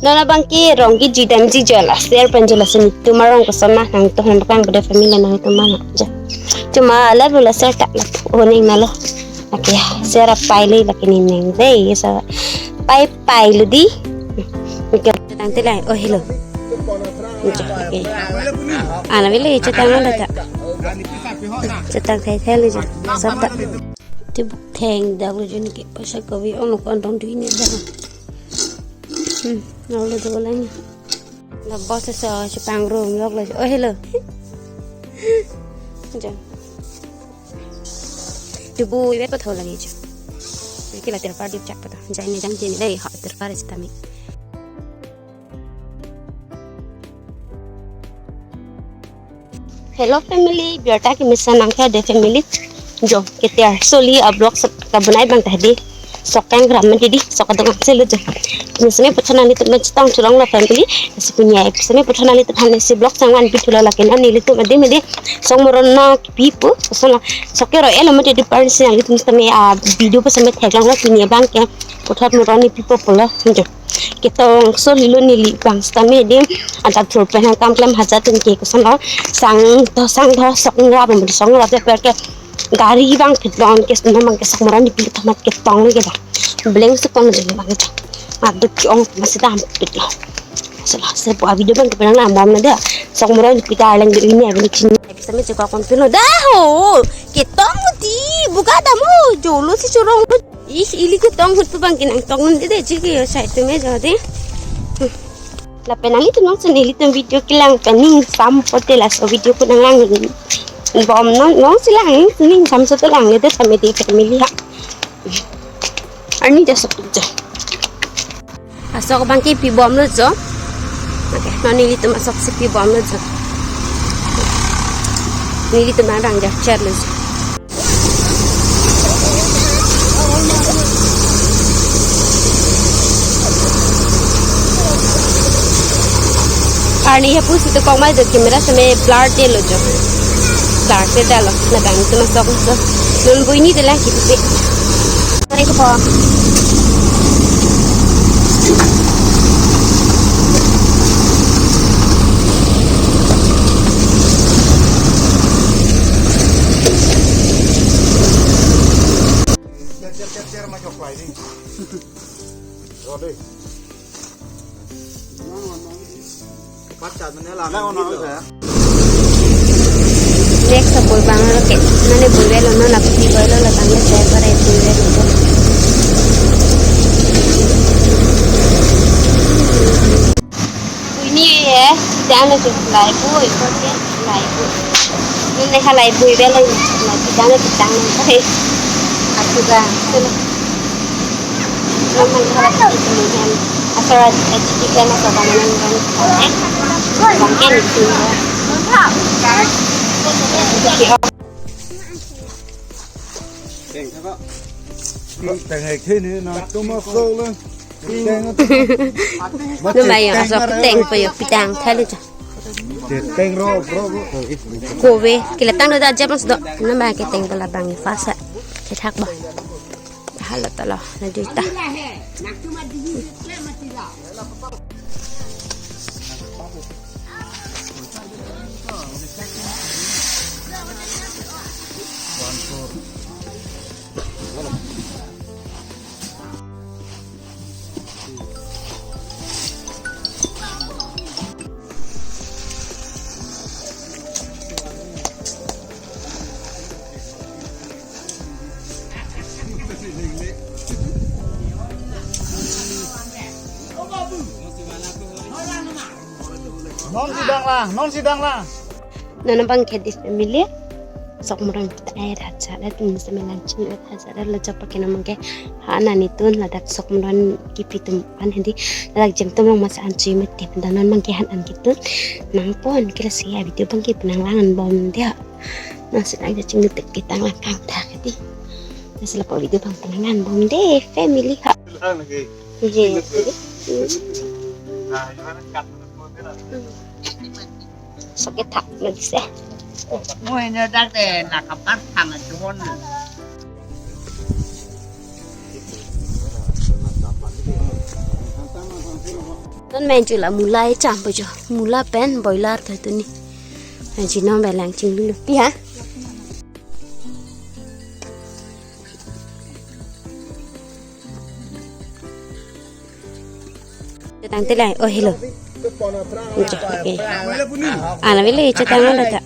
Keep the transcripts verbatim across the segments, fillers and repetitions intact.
Non abangke rong kiji damji jo, la share pen jo, la sini tum arong kosonma nangtum aphan paklang pu de family nangtum aphan jo. Cuma la bula share ta la oning nalo. Oke, share apai le lake ning neng dei, so pai pai lo di. Oke, tang te lai. Oh, hello. Jo, oke. Ana bile chetang lo ta. Chetang thai thai lo jo. Sab ta. Ti buk theng dak lo jo, neke paisa kave ong lo kon tong dui ne dak. Hmm, nang lo do lang. La boss so chepangrum lok lo. Oh, hello. Jo. Tu bu ibe patho lagi jo. Ke la terpar dipchak patho. Jai ne jang jeni dei, ha terpar sitame. Hello family, biar ta kemesen nangke de family. Jo, keter soli a vlog sep kabunai bang ta de. Sok kang ram mati di, sok adong angselo jo. Kemesen me puthot nanglitum me chetong chulong lo family. Isi punya, kemesen me puthot nanglitum aphan isi vlog sangvan pithu lo, lake non nelitum adi mede. Sok moron no kipi pu, so lo. Sok ke ro elo mati di, parents nanglitum sitame a video pu sitame theklong lo, pini abangke puthot moron ni pipo pulo. Jo. Ketong soli lo neli bang sitame de, adap thur pen hang kam klem hajat pen ke koson lo, sang do sang do sok ngra bang sok ngra de per ke gari bang phit bang ke sitame bang ke sok moron ni pi thamat ketong lo ke da. Beleng si kong de bang ke. Aduk ke ong masi dam phit lo. Sela se po a video bang ke penang na mom na de. Sok moron ni pi ta leng de ini abang chin. Sitame chekok kon pilo da ho. Ketong di buka damo jolo si chorong. Ih, ili ketong ahut pu bang ke nangtong un de, de, chiki yo sai tu me jo de. Lapen nanglitum nong channel ilitum video kelang pen ning sam pote, laso video pu nanglang bom non, nong chelang ning sam so to lang le de family, family ha. Ani ja sok ja. Asok abangke pibom lo jo. Oke, non nelitum asok si pibom lo jo. Nelitum abang ja cher lo jo. Arni ya pusi to kok mai jo, camera sitame blur te lo jo. Blur te ta lo. Na bang tu masok jo. Non bui ni de la kipi. Are ko po. Next apor bang lo ke, nane bui velo, non aphi velo, la tanglo saya para bui velo. Ini ya, jangan itu laibu, itu ke laibu. Ini halai bui velo, laibu jangan itu jangan. Aku ga, itu. Asar H D kan asar bangunan kan. Eh? Bangke ni sini. Teng hai khe ni na tuma so le. Teng. Nang mai ya, asok teng po yo pitang thali cha. Teng ro, ro, ro. Kove, kila tang do da jam do. Nang mai ke teng pala bang fasa. Kethak ba. Hala talo, na juta. Non sidang lang, non sidang lang. Non abang ke di family. Sok moron kita ai rasa ada tim semelan chin ada rasa ada lejak pakai nama ke. Ha nani tun ladak sok moron kipi atum an hedi. Ladak jam atum long masa an chui mati. Pada non abang ke han an kitun. Nangpon kila si ya video abang ke penang lang an bom dia. Nasi lagi cing detik kita langkang dah kati. Nasi lepas video abang penang lang bom deh family ha. Lang lagi. Iya. Nah, gimana kat? Sok kethak lagi se. Mo ini dak de nakapat thang ajuhon. Non menju la mula echam po jo. Mula pen boiler ta tuni. Aji non belang chinglu pi ha. Chetang te lang. Oh, hello. Enjo, okay. Ana beli chetang mana ta?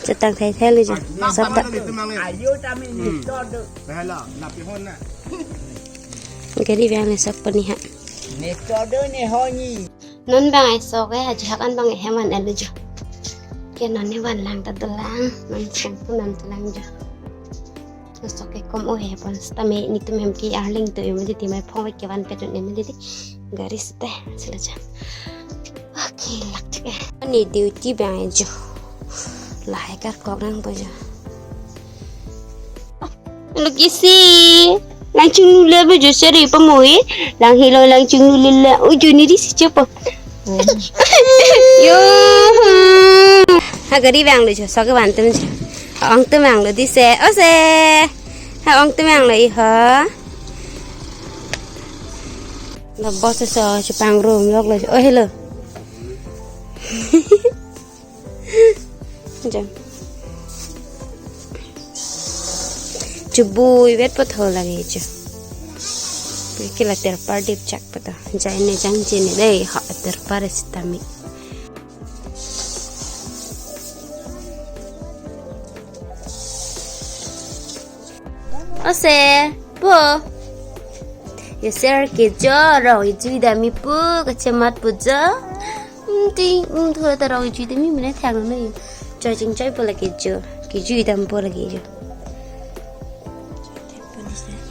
Chetang thai thai le jo. Sab ta. Ayo tami ni todo. Gari bang le sab pani ha. Ne todo ne honi. Non bang ai sok eh, aji hak an bang eh heman elu jo. Ke non ne van lang ta dolang, non sang tu non dolang jo. Sok ke kom o he pon seta me netum hem ke arling to em titi mai phong ke van petun em titi. Gari seta sila jo. Okay, lak chek eh. Ani duty bang ai jo. Lahai kar kok nang po jo. Lo kisi. Lang chinglu le bo jo seri pamoi. Lang hilo lang chinglu le le. Uju ni di si chepo. Yo. Ha gari bang lo jo, sok ke van tum jo. Ong tum bang lo di se. O se. Ha ong tum bang lo i ho. Lo bos so chepangrum lok lo. Oh, hello. Jam. Chubui vet patho lagi chu. Ke la terpar dip chak patho. Jai ne jang je ne dei ha terpar sitame. O se, po. Ya ser ke jo, rong ijui dam-i po, kachemat po jo. Hmm, ti, hmm, thura ta rong ijui dam-i mene thang no yo. Choi chingchoi po lake jo, kijui dam po lake jo.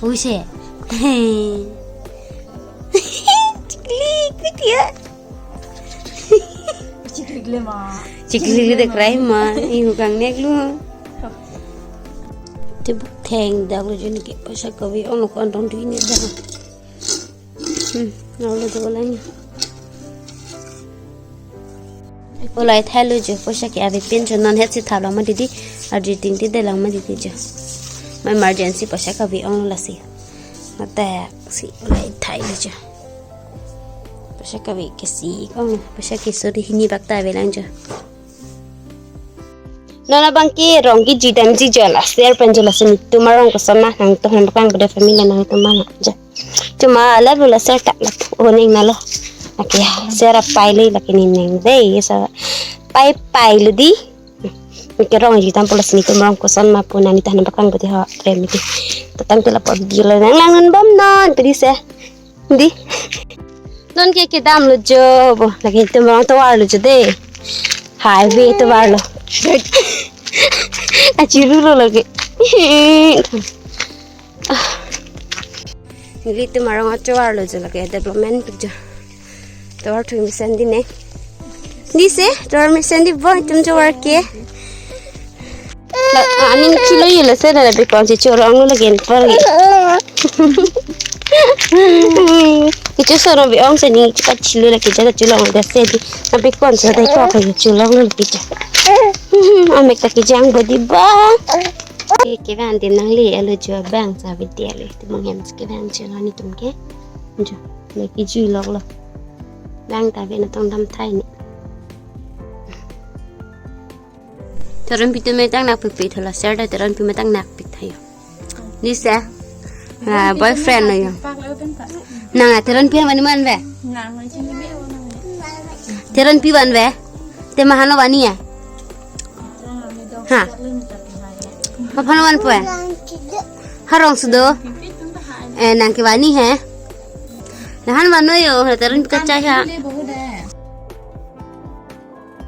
Ui se. Chiklik, chiklik ya. Chiklik le ma. Chiklik le dekrai ma. Ihu kangnek lo. Te buk theng dak lo jun ke poisa kave ong kon tong dui ne dak. Hmm, nau lo do lang. Ulai thai lo jo poisa ke ave pin jo non het si thap lang ma didi. Arji ting ti de lang ma didi jo. Ma emergency poisa kave ong lasi. Mate si ulai thai lo jo. Poisa kave ke si kong, poisa ke suri hini bak ta ave lang jo. Non abang ke rong ke jui damji jo, la ser pen jo, lasi netum arong koson ma nangtum hem kang kede family nangtum ma jo. Cuma la bu la ser tak la oning na lo. Lake ser apai le lake ni neng dei sa pai pai lo di. Ke rong jui dam po lasi netum arong koson ma pu nani ta hem kang kede ho rem di. Tatang te la por di lo nang lang non bom non pe di se. Di. Non ke kedam lo jo bo. Lake netum arong tovar lo jo de. Highway tovar lo. Achiru lo lake. Nelitum arong atovar lo jo lake development jo. Tovar thu mesen di ne. Di se, tovar mesen di bo, itum tovar ke. La, ah, aning chilo ye la se na la bekon si chorong lo lake en por ke. Ichu sono bi ong se ni chuka chilo lake jada chulong da se di. Na bekon se da ko ka chulong lo lake ja. Amek ta kejang bo di ba. Ke van dim nang le alo jo bang sa video le. Ti mong hem ke van chilo netum ke. Jo, lake jui lok lo. Bang ta ve na tong dam thai ni. Teron pi tu me tang nak pipi thola ser da teron pi me tang nak pik thayo. Ni se. Ah, boyfriend lo yo. Nang a teron pi mani man ve. Teron pi van ve. Te mahan lo vani ya. Ha. Mahan lo van po ya. Harong sudo. Eh, nang ke vani he. Nahan vano yo, teron pi kachai ha.